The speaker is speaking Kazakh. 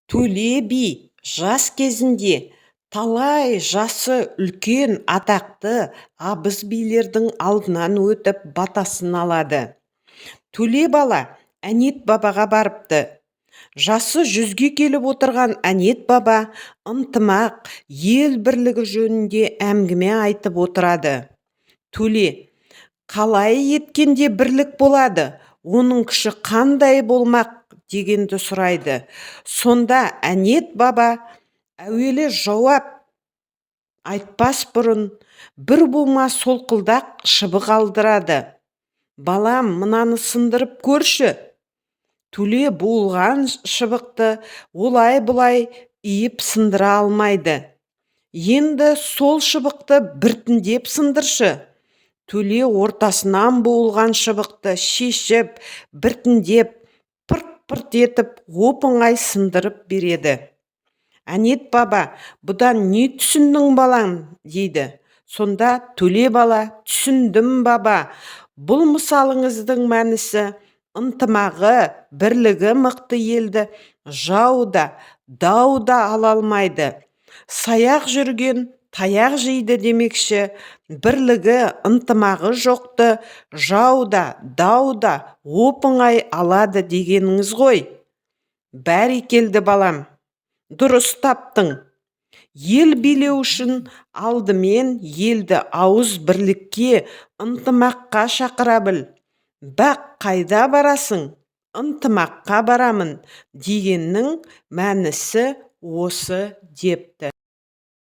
Төле би жас кезінде талай жасы үлкен атақты абыз билердің алдынан өтіп, батасын алады. Төле бала Әнет бабаға барыпты. Жасы 100-ге келіп отырған Әнет баба ынтымақ, ел бірлігі жөнінде әңгіме айтып отырады. Төле: «Қалай еткенде бірлік болады, оның күші қандай болмақ?» – дегенді сұрайды. Сонда Әнет баба әуелі жауап айтпас бұрын бір бума солқылдақ шыбық алдырады: «Балам, мынаны сындырып көрші». Төле буылған шыбықты олай-бұлай иіп сындыра алмайды. «Енді сол шыбықты біртіндеп сындыршы». Төле ортасынан буылған шыбықты шешіп, біртіндеп пырт-пырт етіп, оп-оңай сындырып береді. Әнет баба: «Бұдан не түсіндің, балам?» – дейді. Сонда Төле бала: «Түсіндім, баба, бұл мысалыңыздың мәнісі ынтымағы, бірлігі мықты елді жау да, дау да ала алмайды. Саяқ жүрген таяқ жейді демекші, бірлігі, ынтымағы жоқты жау да, дау да оп-оңай алады дегеніңіз ғой». «Бәрекелді, балам, дұрыс таптың. Ел билеу үшін алдымен елді ауыз бірлікке, ынтымаққа шақыра біл. Бақ, қайда барасың? Ынтымаққа барамын дегеннің мәнісі осы», – депті.